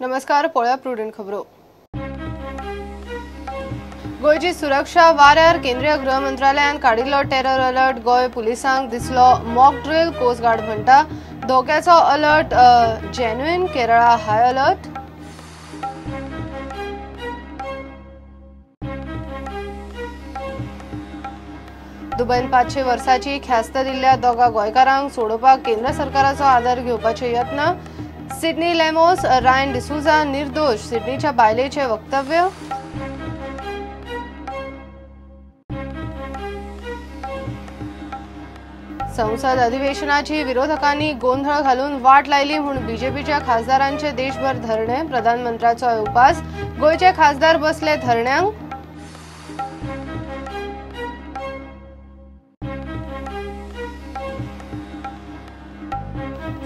नमस्कार, पळया प्रुडंट खबरो. गोंयची सुरक्षा वाऱ्यार केंद्रीय गृह मंत्रालयान काडिल्लो टेरर अलर्ट. गोंय पुलिसांक दिसलो मॉक ड्रिल. कोस्ट गार्ड म्हणटा धोक्याचो alert genuine. Kerala high alert. दुबयन 500 वर्सांची ख्यास्त दिल्ल्या दोगा गोंयकारांक सोडोवपाक केंद्र सरकाराचो आदार घेवपाचे यत्न. सिडनी लेमोस, रायन डिसुजा निर्दोष. सिडनीच्या बायलेचे वक्तव्य. संसद अधिवेशनाची विरोधकांनी गोंधळ घालून वाट लायली म्हूण बीजेपीच्या खासदारांचे देशभर धरणे. प्रधानमंत्र्याचो उपास. गोंयचे खासदार बसले धरण्यांक.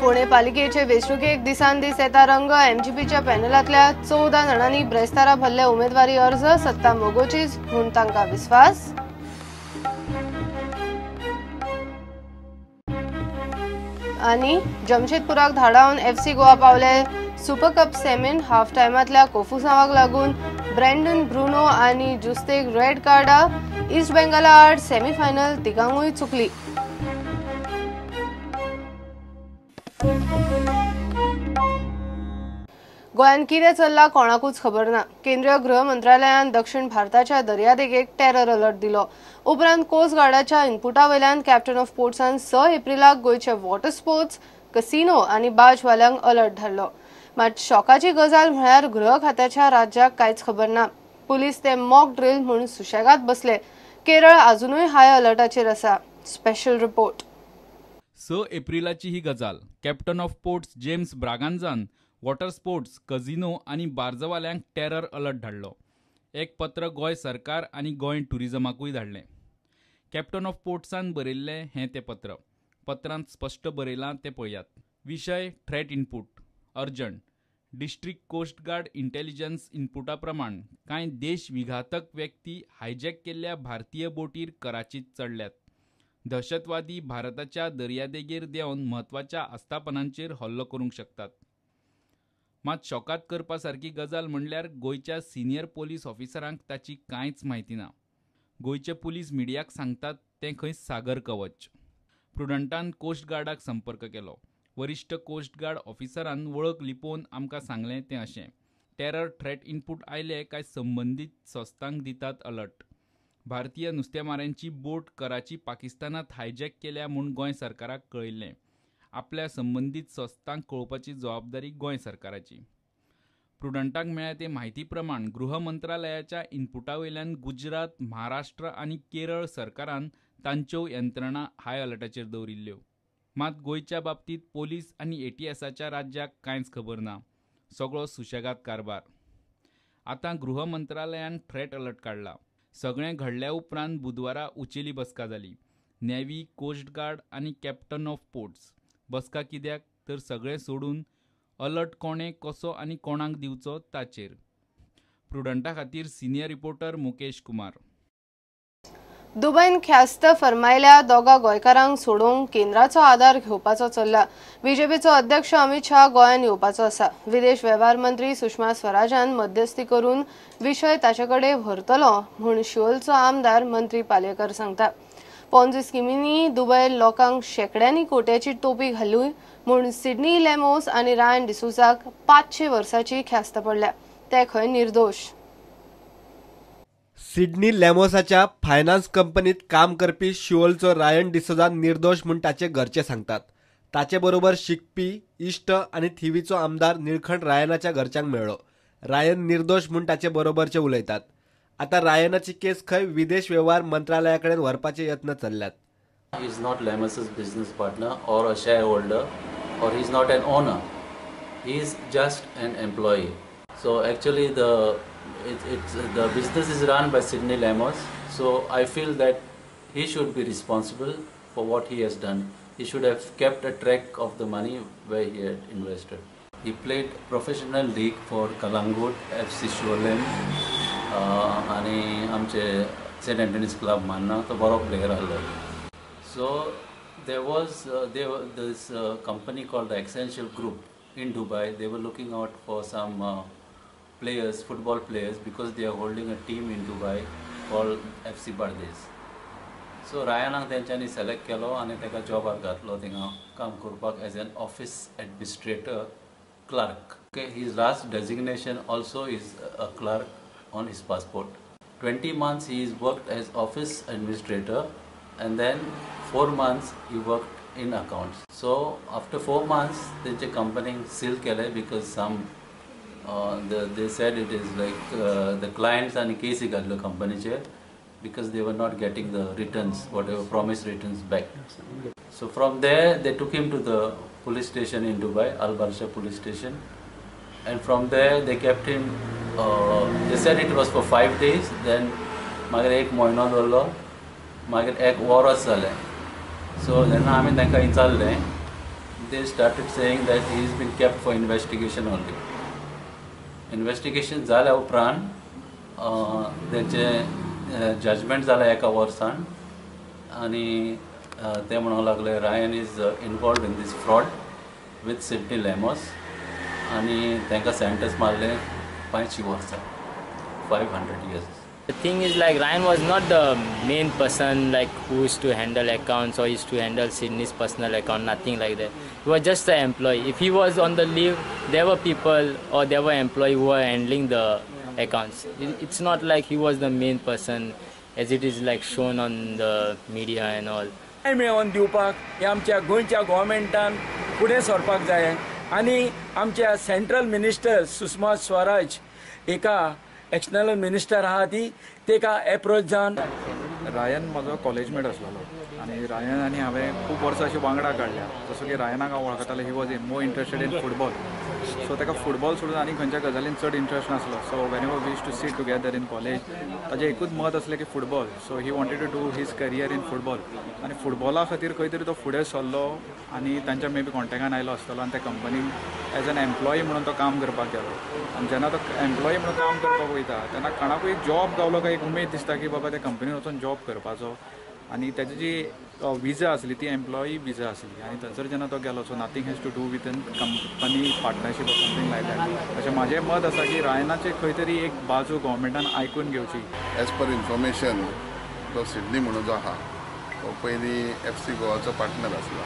पुणे पालिकेचे वेंचणुकेक दिसान दीस येता रंग. एमजीपीच्या पॅनलांतल्या 14 जाणांनी ब्रेस्तारा भरले उमेदवारी अर्ज. सत्ता मोगोचीच म्हूण तांकां विस्वास. आनी जमशेदपुराक धाडावन एफसी गोवा पावले सुपर कप सेमीन. हाफ टायमांतल्या कोफुसांवाक लागून ब्रँडन ब्रुनो आनी जुस्तेक रेड कार्डा. ईस्ट बेंगाला आड सेमीफायनल तिगांकूय चुकली. गोंयांत कितें चल्लां कोणाकूच खबर ना. केंद्रीय गृह मंत्रालयान दक्षिण भारताच्या दर्यादेगेक टेरर अलर्ट दिलो. उपरांत कोस्ट गार्डाच्या इनपुटा वयल्यान कॅप्टन ऑफ पोर्ट्सान 6 एप्रिलाक गोंयचे वॉटर स्पोर्ट्स, कसिनो आनी बाजवाल्यांक अलर्ट धाडलो. मात शॉकाची गजाल म्हळ्यार गृह खात्याच्या राज्याक कांयच खबर ना. पुलीस ते मॉक ड्रिल म्हूण सुशेगाद बसले. केरळ अजुनूय हाय अलर्टाचेर आसा. Special report. 6 एप्रिलाची ही गजाल. कॅप्टन ऑफ पोर्ट्स जेम्स ब्रागांजान वॉटर स्पोर्ट्स, कझिनो आनी बार्जवाल्यांक टेरर अलर्ट धाडलो. एक पत्र गोंय सरकार आनी गोंय टुरिजमाकूय धाडलें. कॅप्टन ऑफ पोर्ट्सान बरयल्लें हें तें पत्र. पत्रांत स्पश्ट बरयलां तें पळयात. विशय threat input urgent. District coast guard intelligence इनपुटा प्रमाण कांय देश विघातक व्यक्ती हायजॅक केल्ल्या भारतीय बोटीर कराचीत चडल्यात. दहशतवादी भारताच्या दर्यादेगेर देंवन म्हत्वाच्या आस्थापनांचेर हल्लो करूंक शकतात. मात शॉकात करपा सारकी गजाल म्हणल्यार गोंयच्या सिनियर पोलीस ऑफिसरांक ताची कांयच म्हायती ना. गोंयचे पुलीस मिडियाक सांगतात तें खंय सागर कवच. प्रुडंटान कोस्ट गार्डाक संपर्क केलो. वरिश्ठ कोस्ट गार्ड ऑफिसरान वळख लिपोवन आमकां सांगलें तें अशें. टेरर थ्रेट इनपूट आयले काय संबंदीत संस्थांक दितात अलर्ट. भारतीय नुस्तेमाऱ्यांची बोट कराची पाकिस्तानांत हायजॅक केल्या म्हूण गोंय सरकाराक कळयल्लें. आपल्या संबंदीत संस्थांक कळोवपाची जबाबदारी गोंय सरकाराची. प्रुडंटाक मेळ्ळ्या ते म्हायती प्रमाण गृह मंत्रालयाच्या इनपुटा वयल्यान गुजरात, महाराष्ट्र आनी केरळ सरकारान तांच्यो यंत्रणा हाय अलर्टाचेर दवरिल्ल्यो. मात गोंयच्या बाबतींत पोलीस आनी एटीएसाच्या राज्याक कांयच खबर ना. सगळो सुशेगाद कारभार. आतां गृह मंत्रालयान थ्रेट अलर्ट काडला. सगळें घडल्या उपरांत बुधवारा उचेली बसका जाली. नेव्ही, कोस्ट गार्ड आनी कॅप्टन ऑफ पोर्ट्स. बसका कित्याक तर सगळें सोडून अलर्ट कोणें, कसो आनी कोणाक दिवचो ताचेर. प्रुडंटा खातीर सिनियर रिपोर्टर मुकेश कुमार. दुबयन ख्यास्त फर्मायल्या दोगा गोंयकारांक सोडोवंक केंद्राचो आदार घेवपाचो चल्ला. बीजेपीचो अध्यक्ष अमित शाह गोंयांत येवपाचो आसा. विदेश वेव्हार मंत्री सुषमा स्वराजान मध्यस्थी करून विशय ताचे कडेन व्हरतलो म्हूण शिवोलचो आमदार मंत्री पालयेकर सांगता. पॉन्झी स्किमींनी दुबय लोकांक शेंकड्यांनी कोट्याची टोपी घालून म्हूण सिडनी लेमोस आनी रायन डिसुजाक 500 वर्सांची ख्यास्त पडल्या. ते खंय निर्दोष. सिडनी लेमोसाच्या फायनान्स कंपनीत काम करपी शिवोलचो रायन डिसोजा निर्दोष म्हूण ताचे घरचे सांगतात. ताचे बरोबर शिकपी इश्ट आनी थिवीचो आमदार निळखंड रायनाच्या घरच्यांक मेळ्ळो. रायन निर्दोष म्हूण ताचे बरोबरचे उलयतात. आता रायनाची केस खंय विदेश वेव्हार मंत्रालया कडेन व्हरपाचे यत्न चल्ल्यात. He is not Lemos's business partner or a shareholder or he is not an owner. He is just an employee. So actually the business is run by Sidney Lemos. So I feel that he should be responsible for what he has done. He should have kept a track of the money where he had invested. He played professional league for Calangute, FC Siolim, आनी आमचे Saint Antony's club मान्ना तो बरो player आहलो. So there was this company called the Essential Group. in Dubai. They were looking out for some players, football players, because they are holding a team in Dubai called FC Bardez. So रायनाक तेंच्यांनी select केलो आनी ताका जॉबार घातलो थिंगा काम करपाक as an office administrator clerk. Okay, his last designation also is a clerk on his passport. 20 months he is worked as office administrator and then 4 months he worked in accounts. So after 4 months तेंचे कंपनीक seal केले because some they said it is like the clients आनी केसी घातल्यो कंपनीचेर because they were not getting the returns, whatever promised returns back. So from there they took him to the police station in Dubai, Al Barsha police station, and from there they kept him. They said it was for 5 days. Then मागीर एक म्हयनो दवरलो, मागीर एक वरस जालें. So जेन्ना आमी तांकां विचारलें, they started saying that he is been kept for investigation only. Investigation जाल्या उपरांत तेंचें जजमेंट जालें एका वर्सान आनी ते म्हणूंक लागले Ryan is involved in this fraud with Sydney Lemos आनी तांकां सेंटन्स मारलें 500 वर्सां, 500 years. The thing is, like, Ryan was not the main person like who used to handle accounts or used to handle Sydney's personal account, nothing like that. He was just an employee. If he was on the leave, there were people or there were employees who were handling the accounts. It's not like he was the main person as it is like shown on the media and all. मेळोवन दिवपाक हे आमच्या गोंयच्या गव्हर्मेंटान फुडें सरपाक जाय आनी आमच्या सेंट्रल मिनिस्टर सुषमा स्वराज एका एक्सटर्नल मिनिस्टर आहा ती तेका एप्रोच जावन. रायन म्हजो कॉलेजमेट आसलेलो आनी रायन आनी हांवें खूब वर्सां अशी वांगडा काडल्या. जसो की रायनाक हांव वळखतालो, he was more interested in football. So ताका फुटबॉल सोडून आनी खंयच्या गजालीन चड इंट्रस्ट नासलो. So whenever we used to sit together in college, ताजें एकूच मत आसलें की football. So he wanted to do his career in football आनी फुटबॉला खातीर खंय तरी तो फुडें सरलो आनी तांच्या मे बी कॉन्टेक्टान आयलो आसतलो आनी त्या कंपनीन एज एन एम्प्लॉई म्हणून तो काम करपाक गेलो. आनी जेन्ना तो एम्प्लॉई म्हणून काम करपाक वयता तेन्ना कोणाकूय एक जॉब गावलो काय एक उमेद दिसता की बाबा त्या कंपनीन वचून जॉब करपाचो. आनी ताजी जी विजा आसली ती एम्प्लॉई विजा आसली आनी थंयसर जेन्ना तो गेलो, so nothing has to do with an company partnership or something like that. अशें म्हाजें मत आसा की रायनाचें खंय तरी एक बाजू गव्हर्मेंटान आयकून घेवची. एज पर इन्फॉर्मेशन तो सिडनी म्हणून जो आहा तो पयलीं FC गोवाचो पार्टनर आसलो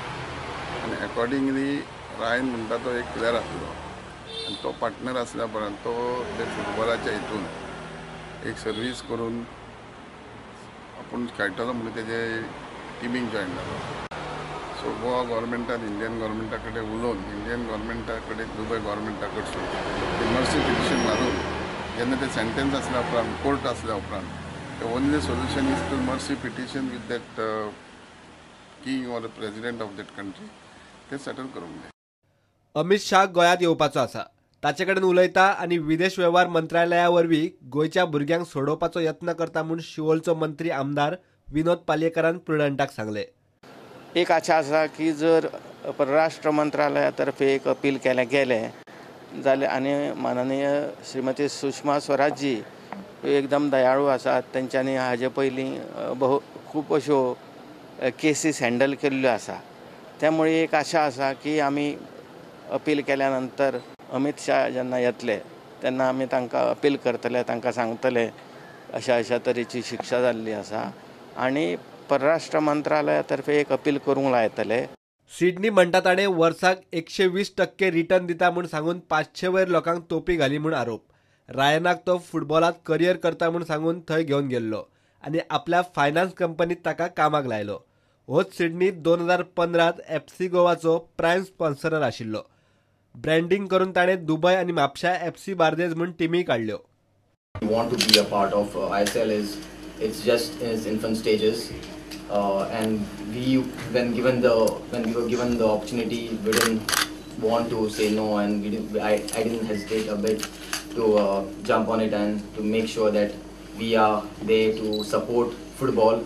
आनी एकॉर्डिंगली रायन म्हणटा तो एक प्लेयर आसलो आनी तो पार्टनर आसल्या उपरांत तो ते फुटबॉलाच्या हितून एक सर्वीस करून आपूण खेळटलो म्हणून तेजे टिमीक जॉयन जालो. सो गोवा गव्हर्मेंटान इंडियन गव्हर्मेंटा कडेन उलोवन इंडियन गव्हर्मेंटा कडेन दुबय गव्हर्मेंटा कडसून ते मर्सी पिटिशन मारून जेन्ना ते सेंटेन्स आसल्या उपरांत कोर्ट आसल्या उपरांत the only solution is to mercy petition with that king or president of that country, ते सेटल करूंक जाय. अमित शाह गोंयांत येवपाचो आसा, ताचे कडेन उलयता आनी विदेश वेव्हार मंत्रालया वरवीं गोंयच्या भुरग्यांक सोडोवपाचो यत्न करता म्हूण शिवोलचो मंत्री आमदार विनोद पालयेकारान प्रुडंटाक सांगलें. एक आशा आसा की जर परराष्ट्र मंत्रालया तर्फे एक अपील केलें गेलें जाल्यार आनी माननीय श्रीमती सुषमा स्वराज जी एकदम दयाळू आसात, तेंच्यांनी हाजे पयलीं खूब अश्यो केसीस हँडल केल्ल्यो आसा. त्यामुळे एक आशा आसा की आमी अपील केल्या नंतर अमित शाह जेन्ना येतले तेन्ना आमी तांकां अपील करतले, तांकां सांगतले अशा अशा तरेची शिक्षा जाल्ली आसा आनी परराष्ट्र मंत्रालया तर्फे एक अपील करूंक लायतले. सिडनी म्हणटा ताणें वर्साक 120% रिटर्न दिता म्हूण सांगून 500 वयर लोकांक तोपी घाली म्हूण आरोप. रायनाक तो फुटबॉलांत करियर करता म्हूण सांगून थंय घेवन गेल्लो आनी आपल्या फायनान्स कंपनीत ताका कामाक लायलो. होच सिडनी 2015 FC गोवाचो प्रायम स्पॉन्सरर आशिल्लो. ब्रँडिंग करून ताणें दुबय आनी म्हापशा FC Bardez म्हूण टिमी काडल्यो. Want to be a part of ISL is it's just in its infant stages, and we when we were given the opportunity, we didn't want to say no, and I didn't hesitate a bit to jump on it and to make sure that we are there to support football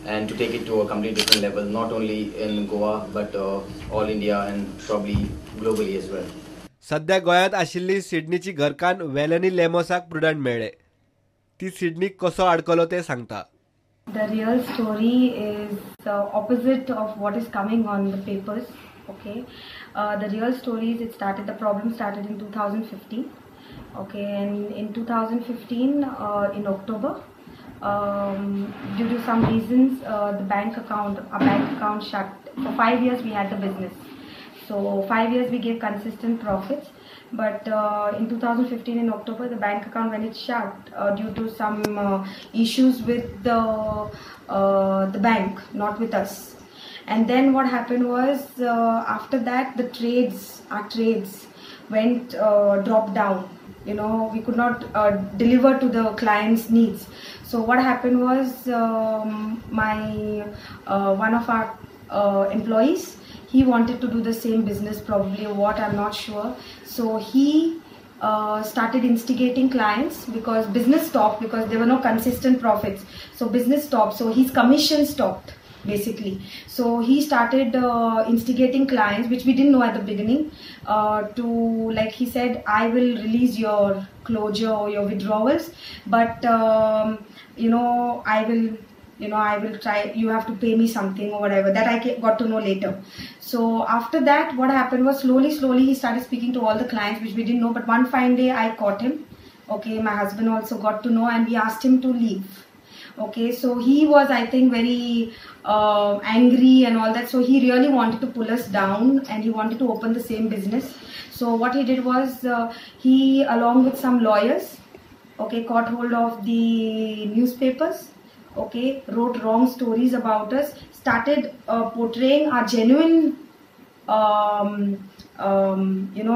and to take it to a completely different level, not only in Goa but all India and probably globally as well. सध्या गोंयांत आशिल्ली सिडनीची घरकान्न वेलनी लेमोसाक prudent मेळ्ळे. ती सिडनीक कसो आडकलो तें सांगता. The real story is the opposite of what is coming on the papers. Okay, the real story is the problem started in 2015. Okay, and in 2015 in October, due to some reasons, our bank account shut. For 5 years we had the business. So 5 years we gave consistent profits, but in 2015 in October, the bank account, when it shut due to some issues with the bank, not with us. And then what happened was, after that the our trades went dropped down. You know, we could not deliver to the client's needs. So what happened was, my one of our employees, he wanted to do the same business, probably, or what, I'm not sure. So he started instigating clients, because business stopped, because there were no consistent profits. So business stopped, so his commission stopped basically. So he started instigating clients, which we didn't know at the beginning, to, like he said, I will release your closure or your withdrawals, but you know, I will try, you have to pay me something or whatever. That I got to know later. So after that, what happened was, slowly he started speaking to all the clients, which we didn't know. But one fine day I caught him. Okay, my husband also got to know, and we asked him to leave. Okay, so he was, I think, very angry and all that. So he really wanted to pull us down, and he wanted to open the same business. So what he did was, he, along with some lawyers, okay, caught hold of the newspapers, okay, wrote wrong stories about us, started portraying our genuine,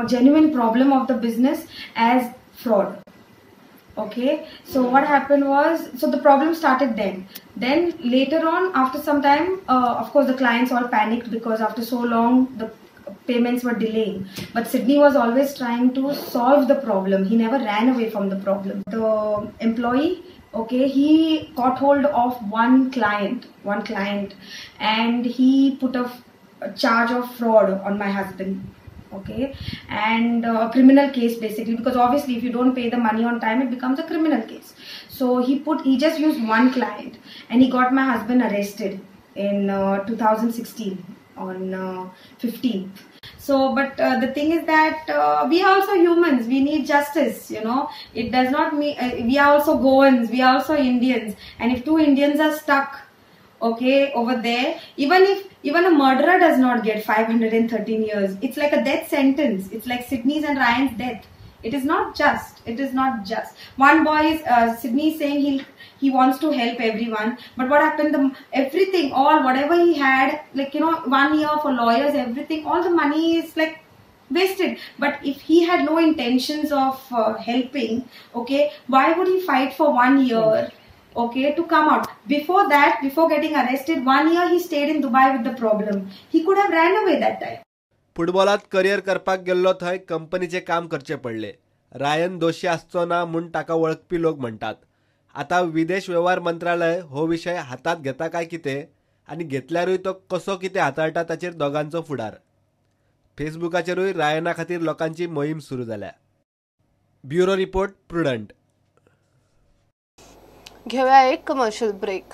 genuine problem of the business as fraud. Okay, so what happened was, so the problem started then. Then later on, after some time, of course the clients all panicked, because after so long the payments were delaying. But Sydney was always trying to solve the problem. He never ran away from the problem. The employee, okay, he caught hold of one client, and he put a charge of fraud on my husband. Okay, and a criminal case basically, because obviously if you don't pay the money on time, it becomes a criminal case. So he just used one client, and he got my husband arrested in 2016 on 15th. So, but the thing is that we are also humans. We need justice, you know. It does not mean we are also Goans, we are also Indians, and if two Indians are stuck, okay, over there, even a murderer does not get 513 years. It's like a death sentence. It's like Sydney's and Ryan's death. It is not just. It is not just. One boy is, Sydney is saying he wants to help everyone, but what happened? Everything, all whatever he had, like, you know, 1 year for lawyers, everything, all the money is like wasted. But if he had no intentions of helping, okay, why would he fight for 1 year? Okay, to come out. Before that, before getting arrested, 1 year he stayed in Dubai with the problem. He could have ran away that time. फुटबॉलात career करपाक गेल्लो थंय कंपनीचे काम करचे पडले. Ryan दोशी आसचो ना म्हूण ताका वळखपी लोक म्हणटात. आतां विदेश वेव्हार मंत्रालय हो विशय हातात घेता काय कितें, आनी घेतल्यारूय तो कसो कितें हाताळटा ताचेर दोगांचो फुडार. फेसबुकाचेरूय रायना खातीर लोकांची मोहीम सुरू जाल्या. Bureau report, Prudent. घेऊया एक कमर्शियल ब्रेक.